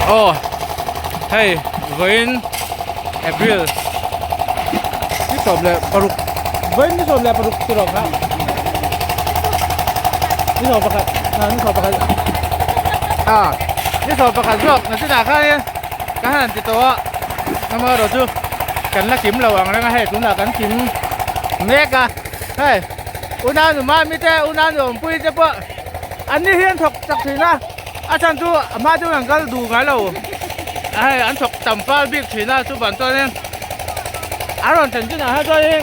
Aw hei vawiin April ni 16 vawiin ni 16 tur ang kha ni 11 ah ni 11 ah ni 11 zawk na chinah khanin ka han ti tawh a amaherawhchu kan la kim lo ang reng a hei tunah kan kim mek a hei unau nu mami te unau nu awmpui te pawh an ni hi an thawk chak thin a a chhan chu a hma chu an kal duh ngai lo a hei an thawk tam fal bik thin a chuvan chuanin a rawn thlen chinah hian chuanin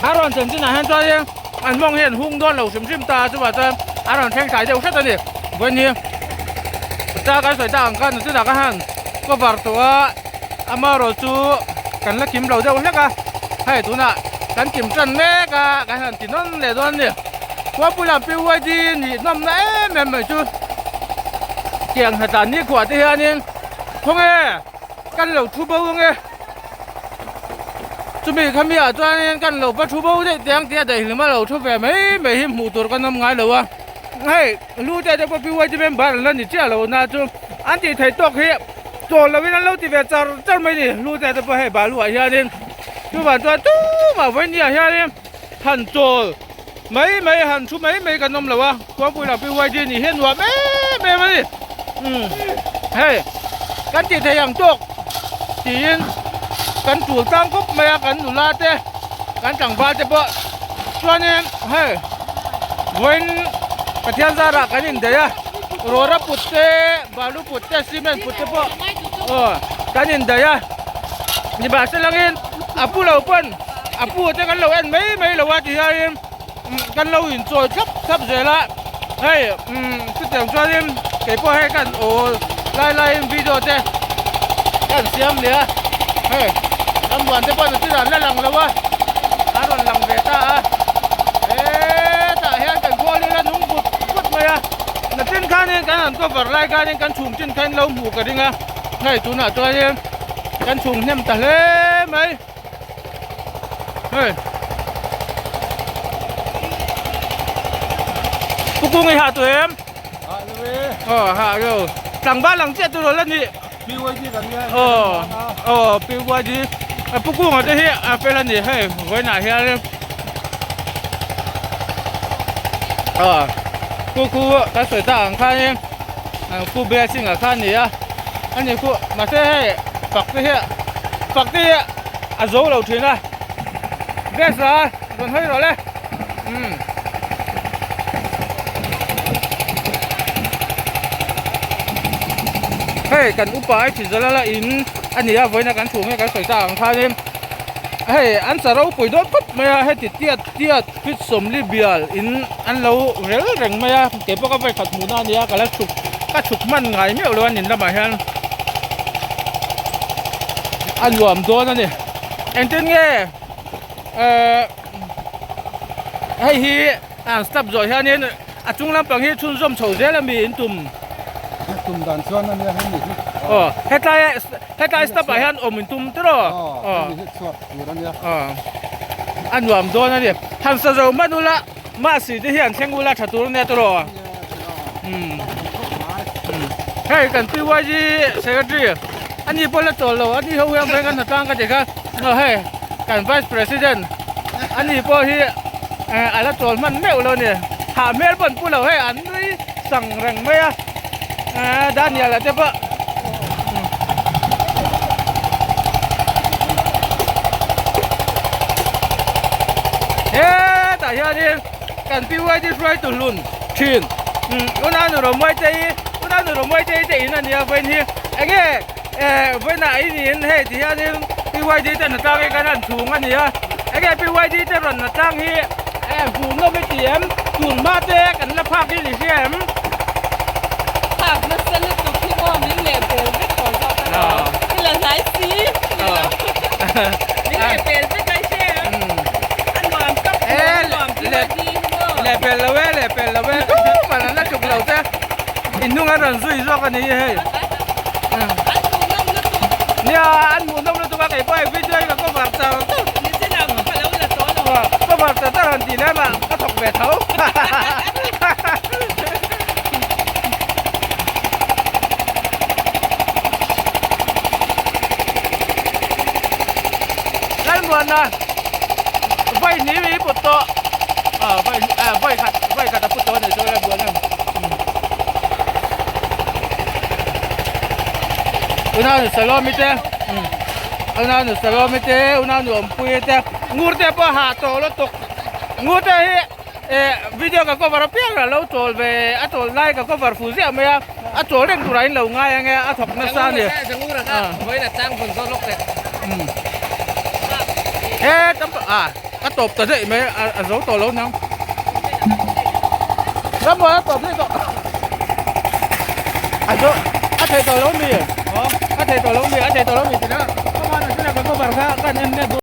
a rawn thlen chinah hian chuanin an mawng hi an hung dawn lo hrim hrim ta a chuvah chuan a rawn thleng tlai deuh hret a ni vawiin hi ta kan sawi tak ang khan chinah kha han cover tawh a amaherawh chu kan la kim lo deuh hlek a hei tunah kan kim tan mek a kan han ti nawn leh dawn a ni. Khuapui lam PYD nih nawmna em em mai chu tiang hna tlan nikhua te hianin khawnge kan lo thu bo ange chumi khami ah chuanin kan lo va thu bo daih teh ang tih a daihlim a lo thu ve mai mai hi hmuh tur kan awm ngai lo a hei lu te te pawh PYD member an la ni chiah lo na chu an tih theih tawk hi chawl lovin an lo ti ve char char mai a ni lu te te pawh hei balu ah hianin chuvang chuan tumah vawiin ah hianin han chawl. Mai mai han thu mai mai kan awm lo a, Khuangpui lam PYD nih hi a nuam em em a ni. Umm hei kan tih theih ang tawk tiin kan tul tlang khawp mai a kan nula te kan tlangval te pawh chuanin hei vawiin Pathian zarah kan indaih a rawra put te balu put te cement put te pawh aw kan indaih a nimahselangin a pu lo pawn. A pu te kan lo en mai mai lo a ti hianin kan lo inchawi thlap thlap zel a hei umm chutiang chuanin keipawh hei kan aw lai laiin video te kan siam leh a hei rambuan te pawh nachin an la lang lo a an rawn lang ve ta a hetah hian kan khawl ila nung but but mai a nachin khanin kan han cover lai khanin kan chhum chin kha in lo hmuh ka ring a hei tunah chuanin kan chhum hnem ta hle mai. Hei. Pu Kung i ha tu em? Ha lo e. Ờ ha lo. Tlangval ang chiah tu lo la ni. PYD kan nia. Ờ. Ờ PYD. Pu Kung a te hi a fel a ni hei vawiinah hian ờ khu khu kan sawi tak ang khanin khu blessing ah khan a ni a ani khu mahse hei fak te hi fak te hi a zo lo thin a gas la rawn hawi rawh le umm hei kan upa ai thizal a la in a ni a vawiin a kan chhung hi kan sawi tak ang khanin hei an sa ropui dawn phawt mai a heti tiat tiat feet sawmli bial in an lo rel reng mai a keipawh ka vawikhat hmuhna a ni a ka la chhuk ka chhuk hman ngai meuh lo a nin lamah hian a nuam dawn a ni engtin nge ehh hei hi an step zawh hianin a chung lampang hi chhunzawm chho zel ami in tum tum dan chuan ania hemi hi aw hetlai hetlai step ah hian awm in tum tiraw aw hemi hi chhuak tur ania aw a nuam dawn a ni han sa zo hman ula mahse te hi an thleng ula tha tur ania tiraw umm hei kan PYG secretary ani pawh la chawl lo ani ho hian veng an hna tlang ka ti kha aw hei kan vice president ani pawh hi eh a la chawl hman meuh lo a ni hah hmel pawh an pu lo hei an nui sang reng mai a eh Daniel a te pawh hetah hianin kan PYD hruaitu hlun thin unau Rawmuaite hi unau Rawmuaite te in a nia vawiin hi enge eh vawiinah a in hei ti hianin PYD te hnatlang hi kan han chhung a ni a enge PYD te rawn hnatlang hi eh hmuh nawm i ti em tun hma te kan la phak hi ni hria em. Phak nasa lutuk hi maw min leh pel vek tawh zawk a lo i la hnai si ni lo min leh pel vek a hre a nuam ka hmuh nuam PYD hi maw. Leh pel lo e leh pel lo e tumah an la tluk lo che in hnung an rawn zui zawk a ni hei. An hmuhnawm lutuk. Nia an hmuhnawm lutuk a keipawh hei video hi ka cover char char. Nichinah pawh ka lo la tawh lo. Cover char char han tih lem ah ka thawk ve tho. Rammuana vawi hnih mi put tawh ah vawi ah vawi khat vawi khat a put tawh a nih chu Rammuana unau nu Salome te unau nu Salome te unau nu Awmpuia te ngur te pawh hah tawh lutuk ngur te hi eh video ka cover apiang a lo chawl ve a chawl lai ka cover fu ziah mai a a chawl reng turah in lo ngai ang e a thawk nasa a ni he tam ah a tawp ta daih mai a zo tawh lo nang rammuan a tawp daih tawh a zo a thei tawh lo mi a thei tawh lo mi a thei tawh lo mi tina ka cover kha kan en let.